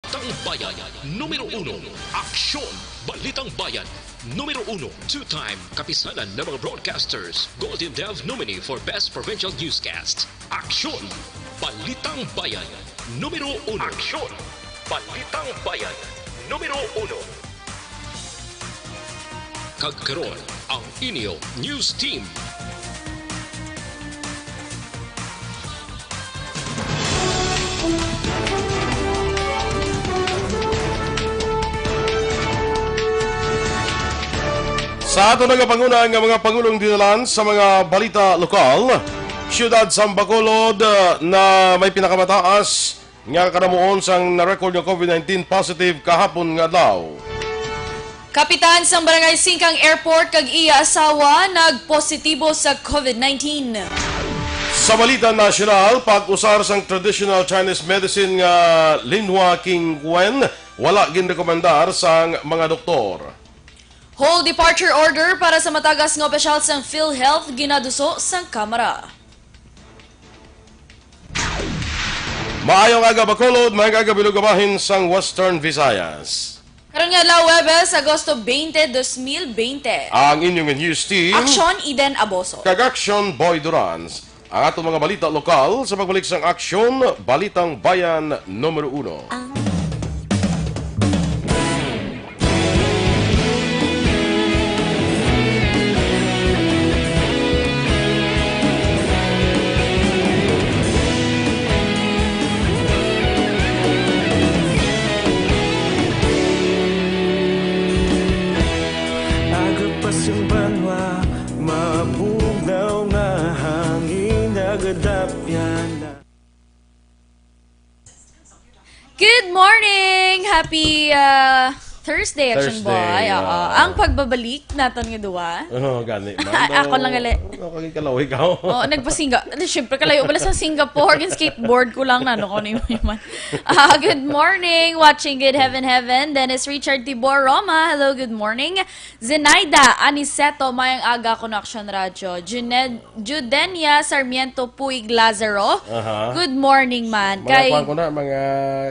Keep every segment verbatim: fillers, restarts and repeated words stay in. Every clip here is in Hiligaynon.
Balitang Bayan, numero uno. Aksyon, Balitang Bayan, numero uno. Two-time kapisanan ng mga broadcasters, Golden Dove nominee for Best Provincial Newscast. Aksyon, Balitang Bayan, numero uno. Aksyon, Balitang Bayan, numero uno. Kag karon, ang inyo news team. Sa ato nagapanguna nga mga pangulong dinalan sa mga balita lokal, siyudad sa Bacolod, uh, na may pinakamataas nga kanamuon sang na-record nga COVID nineteen positive kahapon nga adlaw. Kapitan sang Barangay Singkang Airport kag iya asawa nagpositibo sa COVID nineteen. Sa balita nasyonal, pag-usar sang traditional Chinese medicine nga Linhua Qingwen wala ginrekomendar sang mga doktor. Hold departure order para sa matagas nga opisyal sang PhilHealth ginaduso sang Kamara. Maayong aga, Bacolod. Maayong aga, Bilog, bahin sang Western Visayas. Karon nga adlaw, Huwebes, Agosto twenty, dos mil twenty. Ang inyong news team, Aksyon, Eden Aboso. Kag Aksyon, Boy Durans. Ang atong mga balita lokal sa pagbalik sang Aksyon, Balitang Bayan numero uno. Agud pa sing banwa, mabugnaw nga hangin, nagadapyan na. Good morning! Happy, uh, Thursday, Action Thursday, Boy. Oo. Oo. Ang pagbabalik naton nga duwa. Oo, gani man. Ako lang gali. Ako gid kalaw, ikaw. Oo, nagpasingga. Di, syempre, kalayo pala sa Singapore. Yung skateboard ko lang na, no, kung ano yung man. Ah, good morning. Watching Good Heaven Heaven. Dennis Richard Tibor Roma. Hello, good morning. Zenaida Aniceto, mayang aga, Connection Radio. Juned-, Judenia Sarmiento Puig Lazaro. Aha. Good morning, man. Mga Kay kuwan ko na, mga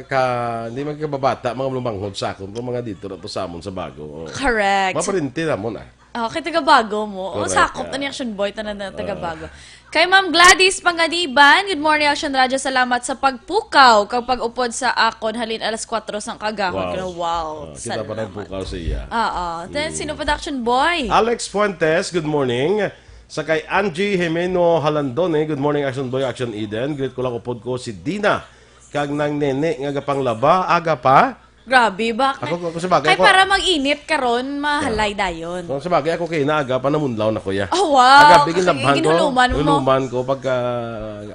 ka, hindi man kababata, mga lumanghod sa akon, pero mga dito na to sa amon sa Bago. Oh. Correct. Mga pariente namon, ah. Oh, kay taga Bago mo. Oh, correct, sakop na ah. Ni Action Boy, tanan na taga Ah. Bago. Kay Ma'am Gladys Panganiban, good morning, Action Radio. Salamat sa pagpukaw kag pag-upod sa akon halin alas kuwatro sang kaagahon. Wow. Kuno, wow. Ah, kita pa Salamat. Nagpukaw sa iya. Oo. Then, Mm. Sino pa, Action Boy? Alex Fuentes, good morning. Sa kay Angie Jimeno Halandone, good morning, Action Boy, Action Eden. Greet ko lang upod ko si Dina kag Nang Nene nga gapanglaba, aga pa. Grabe ba? Ako, ako, sa bagay, Kay ako para mag-init karon, mahalay dayon. Kung sa bagay, ako kay naaga pa, namunlaw na ko, ya. Oh, wow. Aga, bigin Kay labhan ko, ginhuluman mo. Ginhuluman ko pagka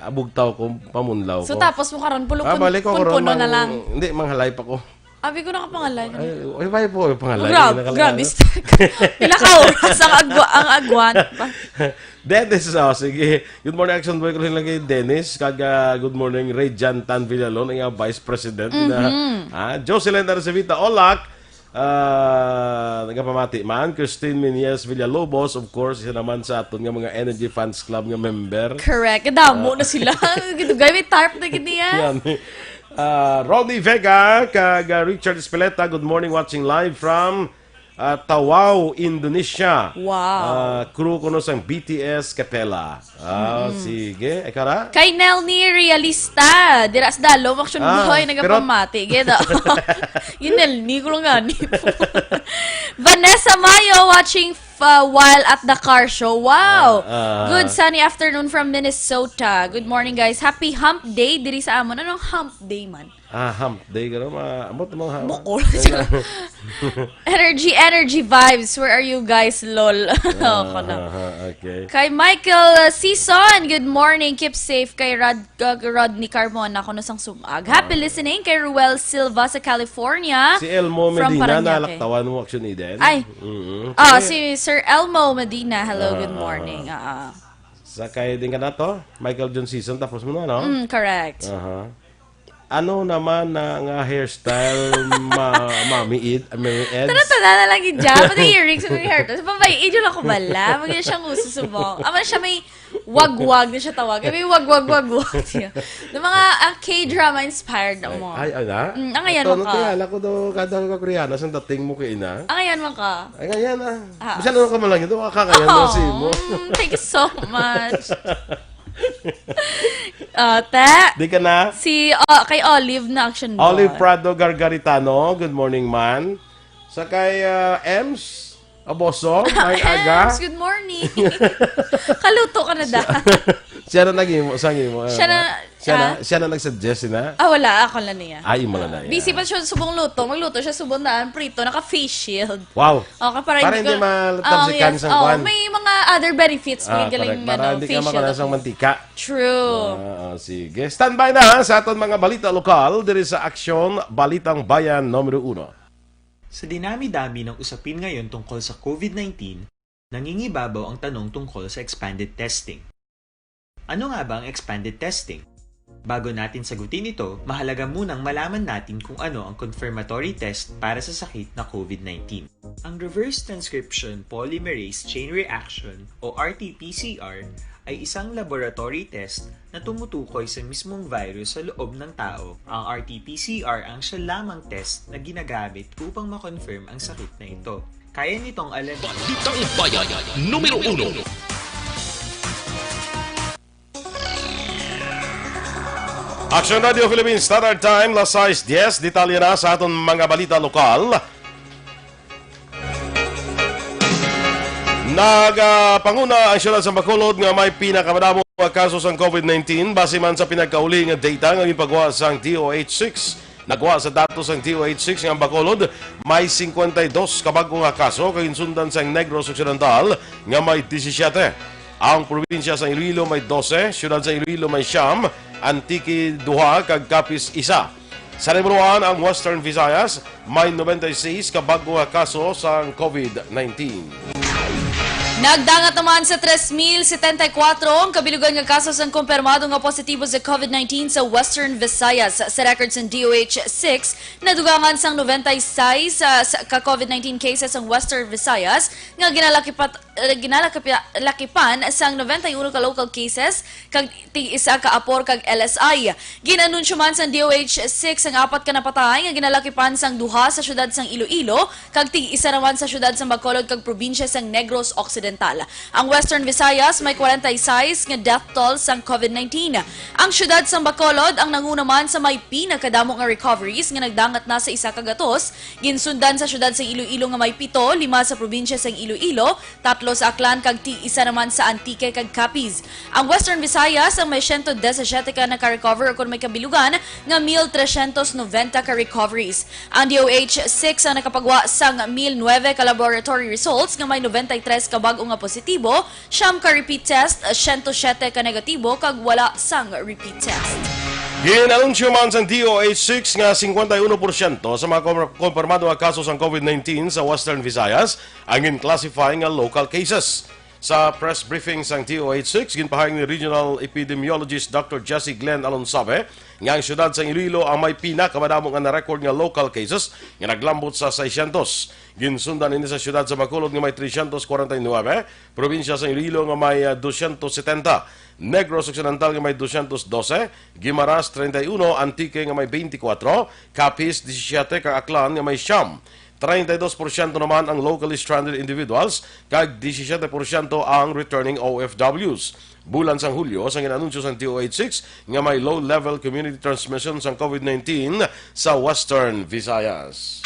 abugtaw ko, pamunlaw So, ko. Tapos mo karon, pulo-, Ah, balik ko karon, punpuno na mang-, lang. Hindi, manghalay pa ko. Abi ko nakapangalay. Ay, ay, ay po, pangalay. Grab-, Nakala-, grabe. Pila ka oras ang agwa-, ang agwan pa? Dennis, oh, sige. Good morning, Action Boy. Kulang lagi, Dennis. Kag, ah, good morning, Ray Jan Tan Villalon, ang, ah, Vice President na, Mhm. ah, Jocelyn Arcevita Olak, ah, nagapamati man. Christine Meneses Villalobos, of course, isa naman sa aton nga mga Energy Fans Club nga member. Correct. Kadamo Ah. na sila. Gidugay, may tarp na gid niya. Yan. Ah, Ronnie Vega, kag, ah, Richard Espeleta, good morning, watching live from ah, Tawau, Indonesia. Wow. Ah, crew kuno sang B T S Capella. Ah, Mm. sige. Ay, kara? Kay Nelny Realista, dira sa Dalom, Action Ah, Boy, pero nagapamati. Gid, oh. Yun, Nelny, ko lang gani. Vanessa Mayo watching f-, uh, while at the car show. Wow. Ah, ah. Good sunny afternoon from Minnesota. Good morning, guys. Happy hump day diri sa amon. Anong hump day man? Ah, hump day, garo, ma-, ambot mo, ha? Bukol. Energy, energy vibes. Where are you guys, lol? Ah, Oh, kono. Ah, ah, okay. Kay Michael, uh, Season, good morning. Keep safe. Kay Rod-, uh, Rodney Carmona, kuno sang sumag. Happy Ah. listening kay Ruel Silva sa California. Si Elmo From Medina, Parañaque. Nalaktawan mo, Action Eden? Ay. Mm-mm. Ah, Kay si Sir Elmo Medina. Hello, Ah, good ah, morning. ah. Ah, ah. Sa kay din ka na to? Michael John Season, tapos mo na, no? Mm, correct. Aha. Ano naman na nga hairstyle, ma-, Mami Ed-, Mami Eds? Tara, tara na lang gid dyan. Pati earrings, pati hair. Tapos babae, ito lang ko bala. Maganda siyang uso subong. Ama siya may, Wagwag na siya tawag. May wagwag-wagwag siya. Ng mga, ah, K-drama inspired na mo. Ay, ay, ana? Mm, ang ayan Ito, mo ano ka. Kaya, lako do, kada ka Koreana, sa dating mo kay ina? Ang ayan mo ka. Ay, ayan, ah. Ah. Bisan ano ka man lang ito, kakangayan mo Oh, si mo. mm, thank you so much. Ah, te, Di ka na? Si, ah, kay Olive na action Olive boy. Prado Gargaritano, good morning, man. Sa kay, ah, Ems Aboso, may aga. Yes, good morning. Kaluto ka na da. Siya na nag-imo, sa imo. Siya na, siya na, ah? Siya na nag-suggest na? Ah, wala, ako na niya. Ay, imo na niya. Busy pa siya subong luto. Magluto siya subong na, ang prito, naka-face shield. Wow. Okay, para Para hindi hindi ka ma-, oh, tabsikan yes. sang Oh, kwan. May mga other benefits, Ah, may galing, correct. Para ano, hindi ka face shield makalansang ako. Mantika. True. Ah, ah, sige. Standby na, ha, sa aton mga balita lokal diri sa Aksyon, Balitang Bayan numero uno. Sa dinami-dami ng usapin ngayon tungkol sa COVID nineteen, nangingibabaw ang tanong tungkol sa expanded testing. Ano nga ba ang expanded testing? Bago natin sagutin ito, mahalaga munang malaman natin kung ano ang confirmatory test para sa sakit na COVID nineteen. Ang reverse transcription polymerase chain reaction o R T P C R ay isang laboratory test na tumutukoy sa mismong virus sa loob ng tao. Ang R T P C R ang siya lamang test na ginagamit upang ma-confirm ang sakit na ito. Kaya nitong alam Balitang Bayan, numero uno. Action Radio Philippines Standard Time, las sais dies. Detalye na sa aton mga balita lokal. Nagapanguna ang siyudad sa Bacolod nga may pinakamadamo nga kaso sang COVID nineteen, base man sa pinagkauli nga data nga ginpagwa sang D O H six. Nagwa sa datos sang D O H six nga ang Bacolod may cincuenta y dos ka bag-o nga kaso, kag ginsundan sang Negros Occidental nga may disisiete. Ang probinsya sa Iloilo may dose, siyudad sa Iloilo may siyam, Antique duha, kag Capiz isa. Sa Nibuluan, ang Western Visayas may noventa y seis ka bag-o nga kaso sang COVID nineteen. Nagdangat naman sa tres mil setenta y kuwatro ang kabilugan nga kaso sang kumpirmado nga positibo sa COVID nineteen sa Western Visayas. Sa record sang D O H six, nadugangan sang noventa y seis, ah, sa, ka COVID nineteen cases ang Western Visayas nga ginalakipat-, eh, ginalakipya-, lakipan sang noventa y uno ka local cases kag tig-isa ka APOR kag L S I. Gin-anunsyo man sang D O H six ang apat ka napatay nga ginalakipan sang duha sa siyudad sang Iloilo kag tig-isa naman sa siyudad sang Bacolod kag probinsya sang Negros Occidental. Ang Western Visayas may kwarenta y seis nga death toll sang COVID nineteen. Ang siyudad sang Bacolod ang nanguna man sa may pinakadamo nga recoveries nga nagdangat na sa isa ka gatos. Ginsundan sa siyudad sang Iloilo nga may pito, lima sa probinsya sang Iloilo, tatlo sa Aklan kag tig-isa naman sa Antique kag Capiz. Ang Western Visayas ang may siyento disisiete ka naka-recover ukon may kabilugan nga mil tresyentos noventa ka recoveries. Ang D O H six ang nakapagwa sang mil nuebe ka laboratory results nga may noventa y tres ka bag-o nga positibo, siyam ka repeat test, siyento siyete ka negatibo, kag wala sang repeat test. Gin-anunsyo man sang D O H six nga cincuenta y uno por ciento sa mga kom-, kompirmado nga kaso sang COVID nineteen sa Western Visayas ang gin-classify nga local cases. Sa press briefing sang D O H six, ginpahayag ni Regional Epidemiologist Doctor Jesse Glenn Alonsabe nga ang siyudad sang Iloilo ang may pinakamadamo nga na-record nga local cases nga naglambot sa seiscientos. Ginsundan ini sa siyudad sa Bacolod nga may tresyentos kwarenta y nuebe, probinsya sang Iloilo nga may, ah, dosyentos setenta, Negros Occidental nga may dosyentos dose, Guimaras treinta y uno, Antique nga may beintikwatro, Capiz disisiete, kag Aklan nga may siyam. Treinta y dos por ciento naman ang locally stranded individuals, kag disisiete por ciento ang returning O F Ws. Bulan sang Hulyo, sang gin-anunsyo sang D O H six nga may low-level community transmission sang COVID nineteen sa Western Visayas.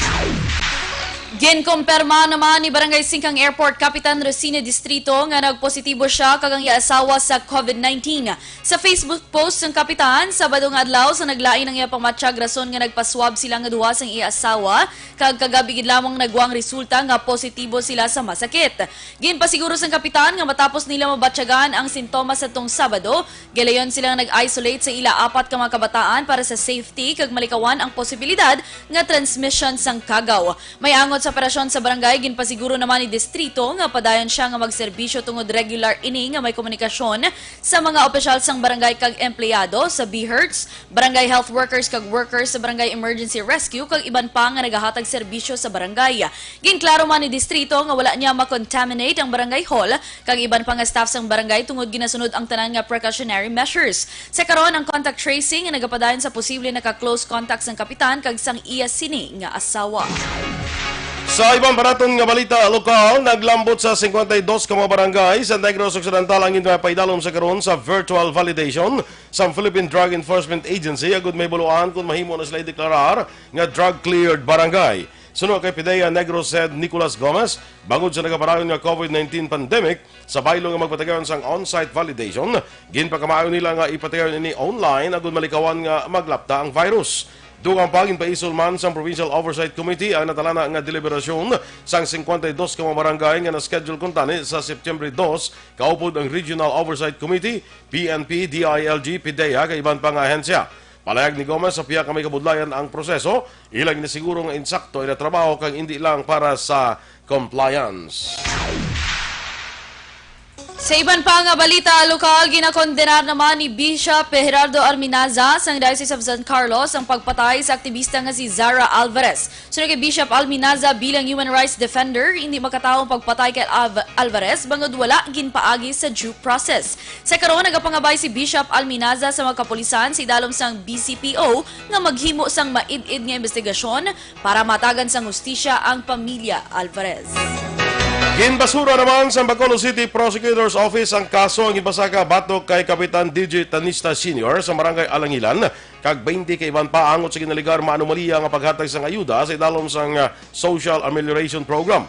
Ginkumpirma naman ni Barangay Singkang Airport Kapitan Rosina Distrito nga nagpositibo siya kag ang iya asawa sa COVID nineteen. Sa Facebook post sang kapitan, Sabado nga adlaw sa naglain ang iya pamatyag rason nga nagpaswab sila nga duha sang iya asawa, kag kagabi gid lamang nagwang resulta nga positibo sila sa masakit. Ginpasiguro sang kapitan nga matapos nila mabatyagan ang sintomas sadtong Sabado, gilayon sila nga nag-isolate sa ila apat ka mga kabataan para sa safety kag malikawan ang posibilidad nga transmission sang kagaw. May angot Sa operasyon sa barangay, ginpasiguro naman ni distrito nga padayon siya nga magserbisyo tungod regular ini nga may komunikasyon sa mga opisyal sang barangay kag empleyado sa BHERTs, barangay health workers kag workers sa barangay emergency rescue kag iban pa nga nagahatag serbisyo sa barangay. Ginklaro man ni distrito nga wala niya ma-contaminate ang barangay hall kag iban pa nga staff sang barangay tungod ginasunod ang tanan nga precautionary measures. Sa karon, ang contact tracing nga nagapadayon sa posible naka-close contact sang kapitan kag sang iya sini nga asawa. Sa iban pa naton nga balita lokal, naglambot sa cincuenta y dos ka mga barangay sa Negros Occidental ang ginpaidalom sa karon sa virtual validation sang Philippine Drug Enforcement Agency agud mahibaloan kon mahimo na sila deklarar nga drug-cleared barangay. Suno kay PDEA Negros Head Nicolas Gomez, bangod sa nagapadayon nga COVID nineteen pandemic, sa baylo nga magpatigayon sang on-site validation, ginpakamaayo nila nga ipatigayon ini online agud malikawan nga maglapta ang virus. Dugang pa, ginpaisol man sang Provincial Oversight Committee ang natalana nga deliberasyon sang cincuenta y dos ka mga barangay nga na-schedule kuntani sa September dos, kaupod ang Regional Oversight Committee, PNP, DILG, PDEA, kag iban pa nga ahensya. Palayag ni Gomez, sa pihak nga may kabudlayan ang proseso, ila ginasiguro nga insakto ila trabaho kag indi lang para sa compliance. Sa iban pa nga balita lokal, ginakondenar naman ni Bishop Gerardo Arminaza sang Diocese of San Carlos ang pagpatay sa aktibista nga si Zara Alvarez. Suno kay Bishop Arminaza, bilang human rights defender, hindi makatawo ang pagpatay kay Alv-, Alvarez bangod wala ginpaagi sa due process. Sa karon, nagapangabay si Bishop Arminaza sa mga kapulisan sa idalom sang BCPO nga maghimo sang maid-id nga investigasyon para matagan sang hustisya ang pamilya Alvarez. Ginbasura naman sa Bacolod City Prosecutor's Office ang kaso ang ginpasaka batok kay Kapitan D J Tanista Senior sa Barangay Alangilan kag twenty ka iban pa angot sa ginalegar nga anomalya nga paghatag sang ayuda sa idalom sang, ah, Social Amelioration Program.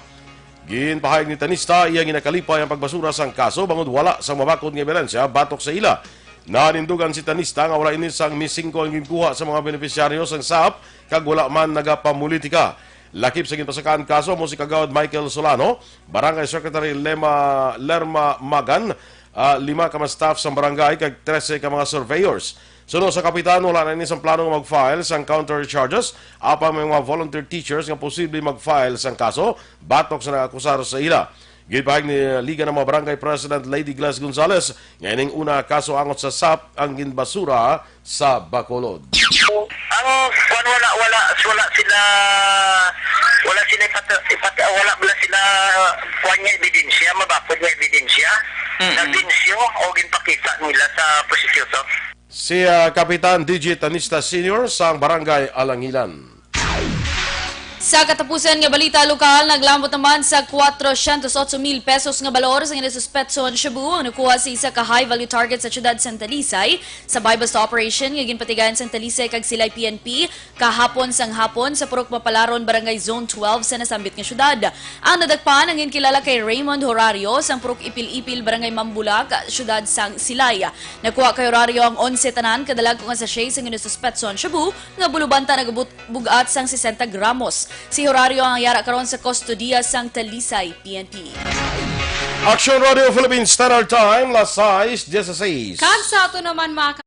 Ginpahayag ni Tanista, iya ginakalipay ang pagbasura sang kaso bangod wala sang mabakod nga ebidensya batok sa ila. Nanindugan si Tanista nga wala ini sang May singko ang ginkuha sa mga benepisyaryo sang SAP kag wala man nagapamulitika. Lakip sa ginpasakaan kaso amo si Kagawad Michael Solano, Barangay Secretary Lema, Lerma Magan, ah, lima ka mga staff sang barangay kag trese ka mga surveyors. Suno sa kapitan, wala na ini sang plano nga mag-file sang counter charges, apang may mga volunteer teachers nga posible mag-file sang kaso batok sa nag-akusar sa ila. Ginpahayag ni Liga ng mga Barangay President Lady Gladys Gonzales nga ining una kaso angot sa SAP ang ginbasura sa Bacolod. Ang kuwan, wala, wala, wala sila, wala sila ipata-, ipata-, wala, wala sila kuwan nga ebidensya, mabakod nga ebidensya. Mm-mm. Nga bensyo o ginpakita nila sa prosecutor. Si, ah, Kapitan D J Tanista Senior sang Barangay Alangilan. Sa katapusan nga balita lokal, naglambot naman sa cuatrocientos ocho mil pesos nga balor sa ginasuspetso nga shabu ang nakuha sa isa ka high-value target sa siyudad sang Talisay. Sabay basta operation nga ginpatigayon sang Talisay kag Silay P N P kahapon sang hapon sa Purok Mapalaron, Barangay Zone twelve sa nasambit nga siyudad. Ang nadakpan ang ginkilala kay Raymond Horario sang Purok Ipil-Ipil, Barangay Mambulak, siyudad sang Silay. Nakuha kay Horario ang onse tanan ka dalagko nga sachet sang ginasuspetso nga shabu nga bulubanta nagabut-, bug-at sang sesenta gramos. Si Horario ang yara karon sa kustodiya sang Talisay P N P. Action Radio Philippines Standard Time, las sais dieciséis. Kag sa ato naman, mga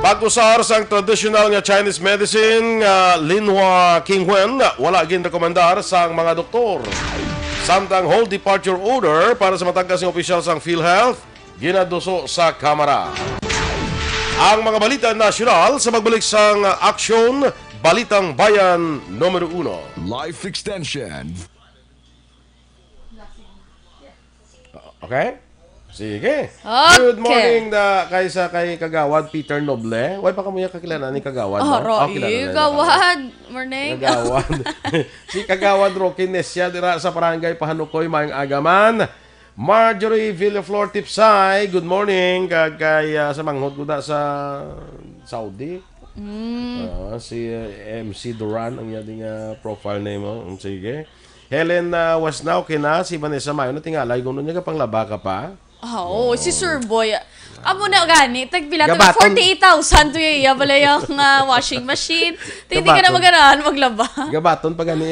Pag-usar sang traditional nga Chinese medicine nga Linhua Qingwen, wala ginrekomendar sang mga doktor. Samtang hold departure order para sa matag-as nga opisyal sang PhilHealth, ginaduso sa Kamara. Ang mga balita nasyonal sa pagbalik sang Aksyon, Balitang Bayan numero uno. Life extension. Okay? Sige. Okay. Good morning na kay sa kay Kagawad Peter Noble. Way pa kamo niya kakilala ni Kagawad, Oh, no? Roy, Oh, kilala na Kagawad. Morning. Kagawad. Si Kagawad Rocky Nesia dira sa Barangay Pahanukoy, maayong aga man. Marjorie Villaflor Tipsay, good morning. Kag kay, ah, sa manghod ko da sa Saudi. Mm. Ah, si, ah, M C Duran ang iya ding, ah, profile name, oh. Mm, sige. Helen, ah, Wasnaw, kina si Vanessa Mayo, natingala, kung niya panglaba ka pa? Ah, oo, si Sir Boy. Amo na gani, tagpila to? Gabaton. Forty-eight thousand to iya, bala yung, ah, washing machine. Hindi ka na Gabaton. Maganahan maglaba. Gabaton pa gani,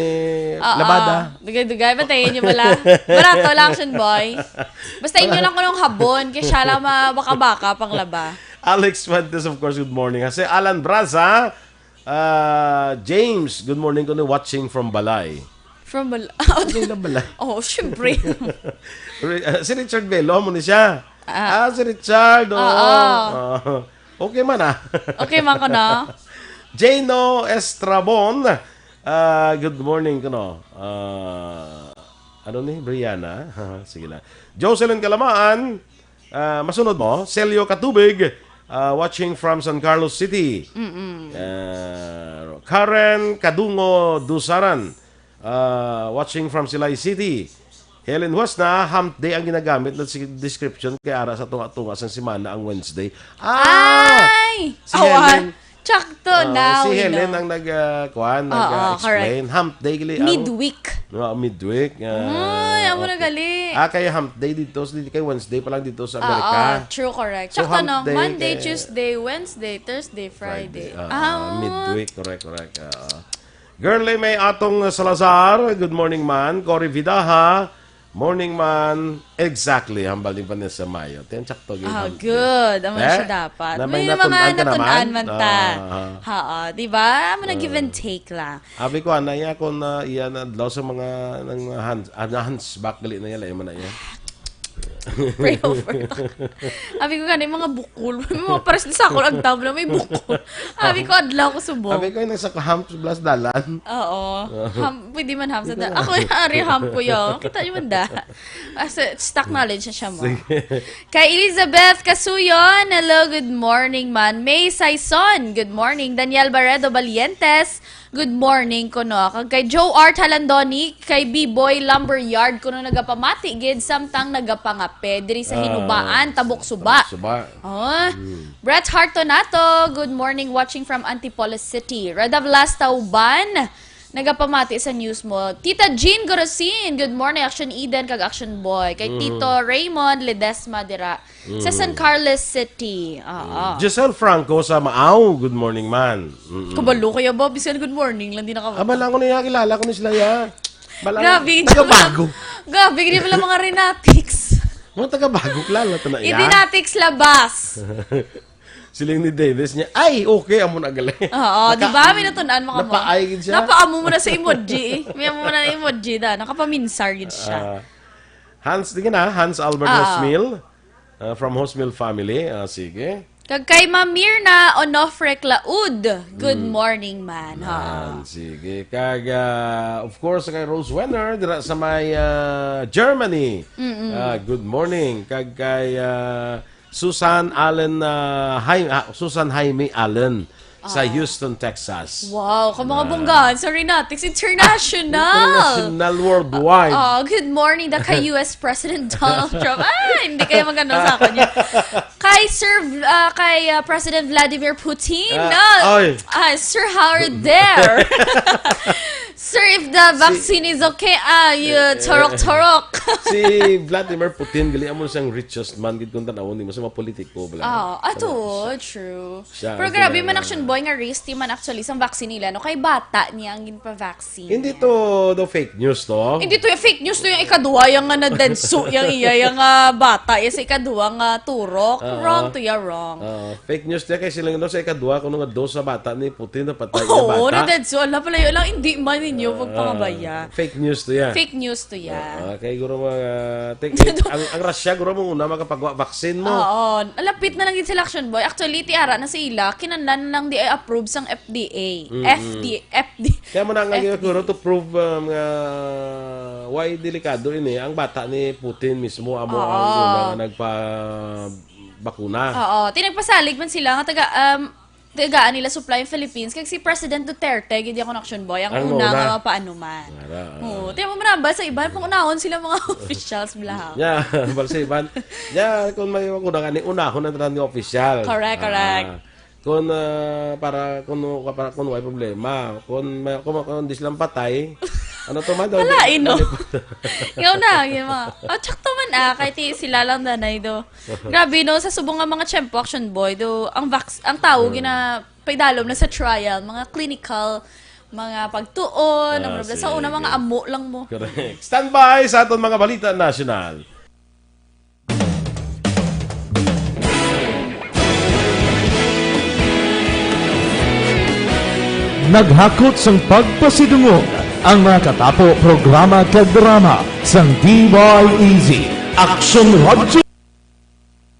Ah, labada. ah. Dugay-dugay, batayin niyo bala. Barato lang, Action Boy. Basta inyo lang kunong habon, kay siya lang ma-, baka-baka panglaba. Alex Fuentes, of course, good morning. Si Alan Braza, ah, James, good morning ko ni watching from Balay. From Bal-, Hindi na Balay. Oh, syempre. Re-, ah, si Richard Bello, mo ni siya. Ah. Ah, si Richard, oo. Oo. Ah, okay man, ah. Okay man ko, no? Jano Estrabon, ah, good morning ko, no? Ah, ano ni? Brianna? Sige lang. Jocelyn Kalamaan, ah, masunod mo. Celio Katubig, ah, watching from San Carlos City. Mm-mm. Ah, Karen Kadungo Dusaran, ah, watching from Silay City. Helen Huas na, hump day ang ginagamit na si description kay ara sa tunga-tunga sang semana ang Wednesday. Ah! Ay! Si Awa. Helen, Tsakto, ah, now si we Helen know. Ang nag, ah, kuan, Oo, nag, ah, explain. Correct. Hump day gali ang Midweek. Oo, midweek. Ah, Ay, amo na okay. Gali. Ah, kaya hump day dito, sa dito kay Wednesday pa lang dito sa Amerika. Oo, true, correct. So, tsaka hump no, day Monday, kay Tuesday, Wednesday, Thursday, Friday. Friday. Ah, Ah. Midweek, correct, correct. Ah. Girl, eh, may atong Salazar. Good morning, man. Cory Vidaha. Morning, man. Exactly, hambal ni Vanessa Mayo. Ten, sakto, gyud, Ah, hambal. Good. Amo Eh? Siya dapat. Na may May mga natunan ka naman? Natunan man ta. Ah. Ha, ah, di ba? Amo na give and Ah. Take lang. Abi ko, ana iya, kung, ah, iya na adlaw sa mga, nang, ah, hands, ah, na hands back, gali na iya, layo man na iya. Pray over to. Abi ko, gani, mga bukol. May mga pares sa ako, ang tabla, may bukol. Abi ko, adlaw ko subong. Abi ko, yung nasa humps plus dalan. Oo. Ham, pwede man ham sa da-, ako yung ari ham ko yun. Kita niyo man da. As a, stock knowledge na siya mo. Sige. Kay Elizabeth Kasuyon, hello, good morning, man. May Saison, good morning. Daniel Barredo Valientes, good morning, kuno. Kag kay Joe Art Halandoni, kay B-Boy Lumberyard, kuno nagapamati gid, samtang nagapangape diri sa Ah, Hinubaan, Tabok Suba. Tabok Suba. Oh. Mm. Brett Hartonato, good morning, watching from Antipolo City. Reda Velas Tauban, nagapamati sa news mo. Tita Jean Gorosin, good morning, Action Eden kag Action Boy. Kay Mhm. Tito Raymond Ledesma dira sa Mm. San Carlos City. Oo. Mm. Giselle Franco sa Maaw, good morning, man. Mm-mm. Kabalo kaya ba? Bisan good morning lang, di na ka- Aba lang ko niya, kilala ko ni sila, ya. Balang Grabe, taga Bago. Grabe, di pala mga Renatics. Mga taga Bago, kilala to na iya. Idinatics labas. Siling ni Davis niya, "Ay, okay, amo na gali." Oo, Naka-, di ba? May natunan mo ka mo. Napaay gid siya. Napaamo mo na sa emoji, eh. May amo mo na emoji da. Nakapaminsar gid siya. Ah, Hans, di ka na? Hans Albert Ah. Hosmil, ah, from Hosmil family. Ah, sige. Kag kay Ma'am Mirna Onofre Claud, good Mm. morning, man. Ha. Man, sige. Kag, ah, of course, kay Rose Wenner, dira sa may, ah, Germany. Mm-mm. Ah, good morning. Kag kay, ah, Susan Allen, ah, Jaime, ah, Susan Jaime Allen sa Ah. Houston, Texas. Wow, ka mga Ah. bonggaan sa Renatics International. International, worldwide. Oh, good morning, the kay U S President Donald Trump. Ah, hindi kayo magano sa akin yun. Kay Sir V-, ah, kay, ah, President Vladimir Putin. Ah, No. Oy. Ah, Sir Howard there. Sir, if the vaccine is okay, ah, you Eh, eh. turok-turok. Si Vladimir Putin, gali mo siyang richest man gid kung tanawon nimo sa mga politiko, bala. Ah, ato, Ano siya? True. Siya, Pero ang grabe pinaka- man, Action Boy, nga risky man actually sang vaccine nila, no? Kay bata niya ang ginpa-vaccine. Hindi to daw fake news to. Hindi to yung fake news to, yung ikadua yung nga nadenso, yung iya, yung nga bata, yung sa ikadua nga turok. Ah. Wrong to ya, wrong. Ah, fake news niya kay sila no sa ikadua kuno nga dos sa bata ni Putin na patay Oo, nga bata. Nadenso. Ala, palayo lang, hindi man ninyo magpangabaya. Fake news to ya. Fake news to ya. Ah, kay guro mga take, ang, ang Russia guro mo una makapagwa vaccine mo. Oo, lapit na lang gid sila, Action Boy. Actually, tiara na sa ila, kinahanglan lang di ay approve sang F D A. Mm-mm. F D A, F D A. Kaya mo na nga F D A. Guro to prove um, nga why delikado ini ang bata ni Putin mismo amo ang Oo. una nga nagpa bakuna. Oo, tinagpasalig man sila nga taga um, tagaan nila supply ang Philippines kay si President Duterte gid, akon, Action Boy, ang Ang una una. nga mapaanuman. Ara, ah. Oo, tiyan mo man ba sa iban kung unahon sila mga officials bala. Ya, bal sa iban. Ya, kung may bakuna gani unahon ang tanan nga official. Correct, Ah, correct. Kung ah, para kung para kung may problema, kung may kung, kung di sila patay, ano to man daw? Wala, eh, no? Malipot. Yaw na, yun mga. Oh, tsakto man, ah, kahit i- sila lang nanay do. Grabe, no, sa subong nga mga tiyempo, Action Boy, do, ang vax, ang tao Hmm. gina paidalom na sa trial, mga clinical, mga pagtuon, Ah, ang sa una, mga sige. Amo lang mo. Correct. Standby sa aton mga balita nasyonal. Naghakot sang pagpasidungog ang mga katapo, programa kag drama sang D Y E Z, Action Radyo.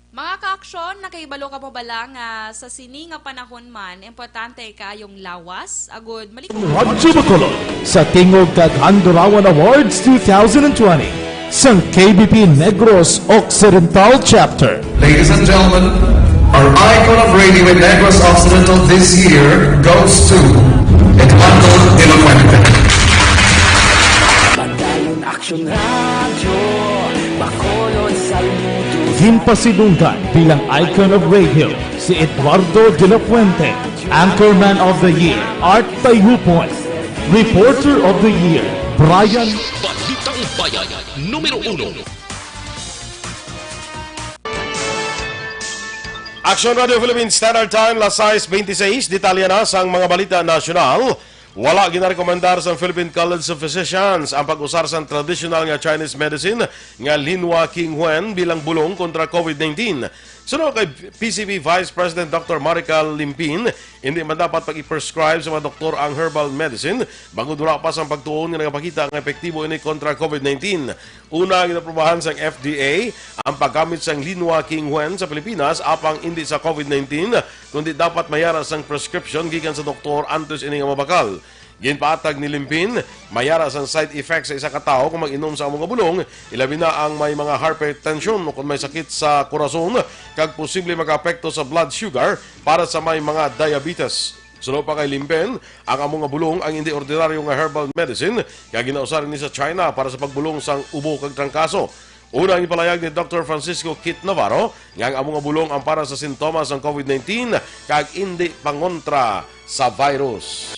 Mga ka-aksyon, nakahibalo ka pa bala nga sa sini nga panahon man, importante kaayong lawas, agud malik- Radyo Bacolod sa Tingog kag Handurawan Awards two thousand twenty sang K B P Negros Occidental Chapter. Ladies and gentlemen, our icon of radio in Negros Occidental this year goes to Eduardo de la Fuente. Padayon Action Radyo, Bacolod Saludos. Ginpasidunggan bilang icon of radio si Eduardo de la Fuente, Anchorman of the Year, Art Tayhupon, Reporter of the Year, Brian. Balitang Bayan, numero uno. Action Radio Philippines Standard Time, las sais beintiseis. Detalye na sang mga balita nasyonal. Wala ginarekomendar sang Philippine College of Physicians ang pag-usar sang traditional nga Chinese medicine nga Linhua Qinghuan bilang bulong kontra COVID nineteen. Suno kay P C P Vice President Doctor Marical Limpin, hindi man dapat pag-i-prescribe sa mga doktor ang herbal medicine bangod wala pa sang pagtuon nga nagapakita nga epektibo ini kontra COVID nineteen. Una, ginaprobahan sang F D A ang paggamit sang Linhua Qinghuan sa Pilipinas apang indi sa COVID nineteen, kundi dapat mayara sang prescription gikan sa doktor antes ini nga mabakal. Ginpaatag ni Limpin, mayara sang side effects sa isa ka tawo kung mag-inom sa amo nga bulong, ilabi na ang may mga hypertension o kung may sakit sa korason, kag posible makaapekto sa blood sugar para sa may mga diabetes. Suno pa kay Limpin, ang amo nga bulong ang hindi ordinaryo nga herbal medicine, kag ginausar ini sa China para sa pagbulong sang ubo kag trangkaso. Una, ang ipalayag ni Doctor Francisco Kit Navarro nga ang amo nga bulong ang para sa sintomas sang COVID nineteen kag indi pangontra sa virus.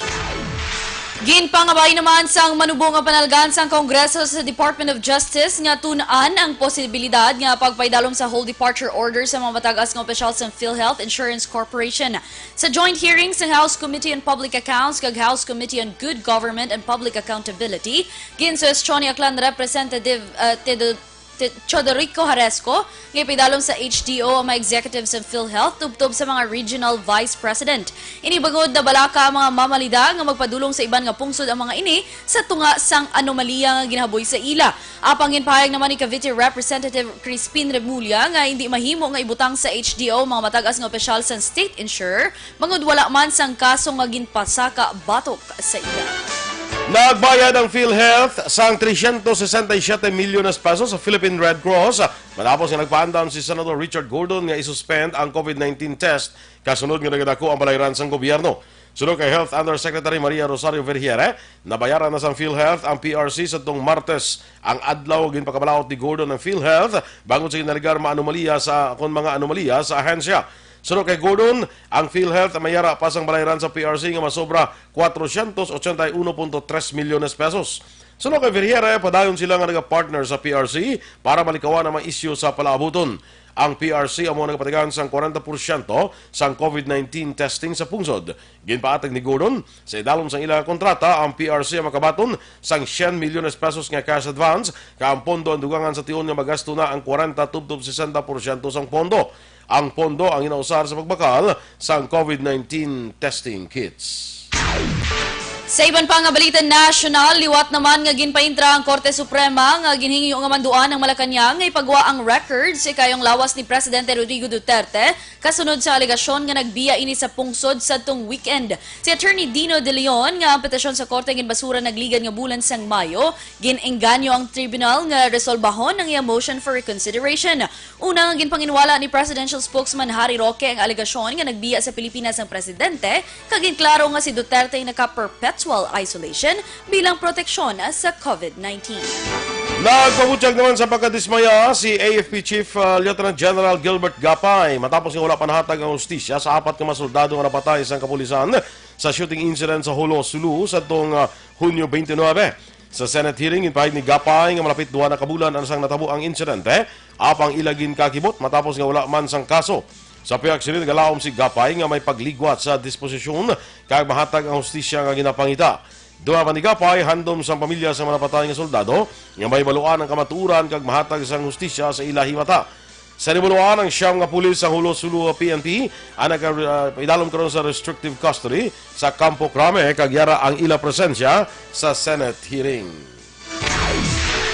Ginpangabay naman sang manubo nga panalgan sang Kongreso sa Department of Justice nga tun-an ang posibilidad nga pagpaidalom sa hold departure order sa mga matag-as nga opisyal sa PhilHealth Insurance Corporation. Sa joint hearing sang House Committee on Public Accounts kag House Committee on Good Government and Public Accountability, ginsuwestyon ni Aklan Representative uh, Tedo Te- Chodorico Haresco nga ipaidalom sa H D O ang mga executives sa PhilHealth tubtob sa mga regional vice president. Ini bangod nabalaka ang mga mamalida nga magpadulong sa iban nga pungsod ang mga ini sa tunga sang anomalya nga ginahaboy sa ila. Apang ginpahayag naman ni Cavite Representative Crispin Remulla nga hindi mahimo nga ibutang sa H D O ang mga matag-as nga opisyal sang state insurer bangod wala man sang kaso nga ginpasaka batok sa ila. Nagbayad ang PhilHealth sang trescientos sesenta y siete milyones pesos sa Philippine Red Cross matapos nga nagpaandam si Senador Richard Gordon nga isuspend ang COVID nineteen test kasunod nga nagadako ang balayran sang gobyerno. Suno kay Health Undersecretary Maria Rosario Vergeire, nabayaran na sang PhilHealth ang P R C sadtong Martes. Ang adlaw, ginpakabalaod ni Gordon ang PhilHealth bangod sa ginalegar mga anomalya sa kon mga anomalya sa ahensya. Suno kay Gordon, ang PhilHealth may yara pa sang balayran sa P R C nga masobra cuatrocientos ochenta y uno punto tres milyones pesos. Suno kay Ferriera, padayon sila nga nagapartner sa P R C para malikawan ang mga isyu sa palaabuton. Ang P R C amo nagapatigan sang kwarenta porsyento sang COVID nineteen testing sa pungsod. Ginpaathag ni Gordon, sa idalom sang ila nga kontrata, ang P R C ang makabaton sang syen milyones pesos nga cash advance, kag ang pondo ang dugangan sa tion nga magasto na ang kwarenta tubtob sesenta porsyento sang pondo. Ang pondo ang ginausar sa pagbakal sang COVID nineteen testing kits. Sa iban pa nga balita nasyonal, liwat naman nga ginpaintra ang Korte Suprema nga ginhingyo nga manduan ang Malacañang nga ipagwa ang records sa ikayong lawas ni Presidente Rodrigo Duterte, kasunod sa alegasyon nga nagbiya ini sa pungsod sadtong weekend. Si Attorney Dino De Leon, nga ang petisyon sa korte ginbasura nagligad nga bulan sang Mayo, gin-engganyo ang tribunal nga resolbahon ang iya motion for reconsideration. Una nga ginpanginwala ni Presidential Spokesman Harry Roque ang alegasyon nga nagbiya sa Pilipinas ang presidente, kag ginklaro nga si Duterte naka-perpetual isolation bilang proteksyon sa COVID nineteen. Nagpabutyag naman sa pagkadismaya si A F P Chief, uh, Lieutenant General Gilbert Gapay matapos nga wala pa nahatag ang hustisya sa apat ka mga soldado nga napatay sang kapulisan sa shooting incident sa Jolo, Sulu, sadtong, uh, Hunyo twenty-nine. Sa Senate hearing, ginpahayag ni Gapay nga malapit duha na ka bulan ang sang natabo ang insidente, apang ila ginkakibot matapos nga wala man sang kaso. Sa pihak sini, nagalaom si Gapay nga may pagligwat sa disposisyon kag mahatag ang hustisya nga ginapangita. Duha pa ni Gapay, handom sang pamilya sa mga napatay nga soldado nga mahibaluan ang kamatuoran kag mahatag sang hustisya sa ila himata. Sa nahibaluan, ang siyam nga pulis sa Jolo, Sulu P N P ang naga-, ah, idalom karon sa restrictive custody sa Campo Crame, kag yara ang ila presensya sa Senate hearing.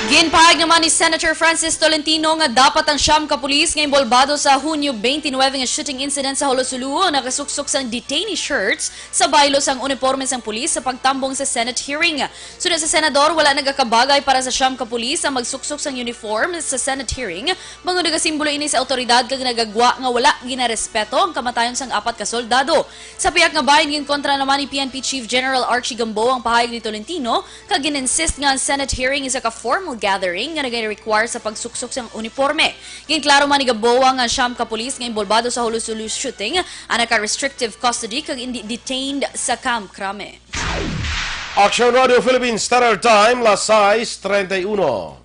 Ginpahayag naman ni Senator Francis Tolentino nga dapat ang siyam ka pulis nga inbolbado sa Hunyo twenty-nine nga shooting incident sa Jolo, Sulu nakasuksok sang detainee shirts sa baylo sang uniporme sang pulis sa pagtambong sa Senate hearing. Suno sa senador, wala nagakabagay para sa siyam ka pulis ang magsuksok sang uniform sa Senate hearing, bangod nagasimbolo ini sa awtoridad kag nagagwa nga wala ginarespeto ang kamatayon sang apat ka soldado. Sa pihak nga bahin, ginkontra naman ni P N P Chief General Archie Gamboa ang pahayag ni Tolentino, kag gin-insist nga ang Senate hearing isa ka formal gathering nga nagay-require sa pagsuksok sang uniporme. Ginklaro man ni Gamboa nga ang siyam ka pulis nga inbolbado sa Jolo, Sulu shooting ang naka-restrictive custody kag indi detained sa Camp Crame. Action Radio Philippines Standard Time, las sais treinta y uno.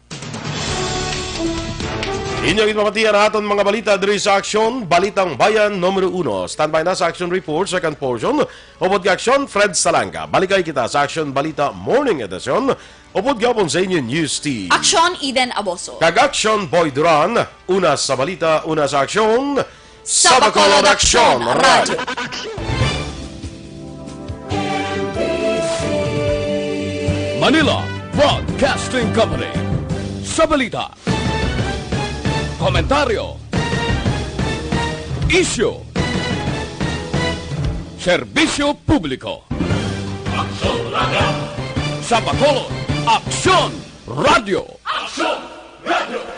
Inyo ginpamatian ang aton mga balita diri sa Aksyon, Balitang Bayan numero uno. Standby na sa Action Report, second portion. Upod kay Aksyon, Fred Salanga. Balikay kita sa Aksyon Balita Morning Edition. Upod gihapon sa inyo News Team. Aksyon, Eden Aboso. Kag Aksyon, Boy Duran. Una sa balita, una sa aksyon. Sa Bacolod Aksyon Radio. Manila Broadcasting Company. Sa balita, komentaryo, isyu, serbisyo publiko. Aksyon Radio. Sa Bacolod, Aksyon Radio. Aksyon Radio.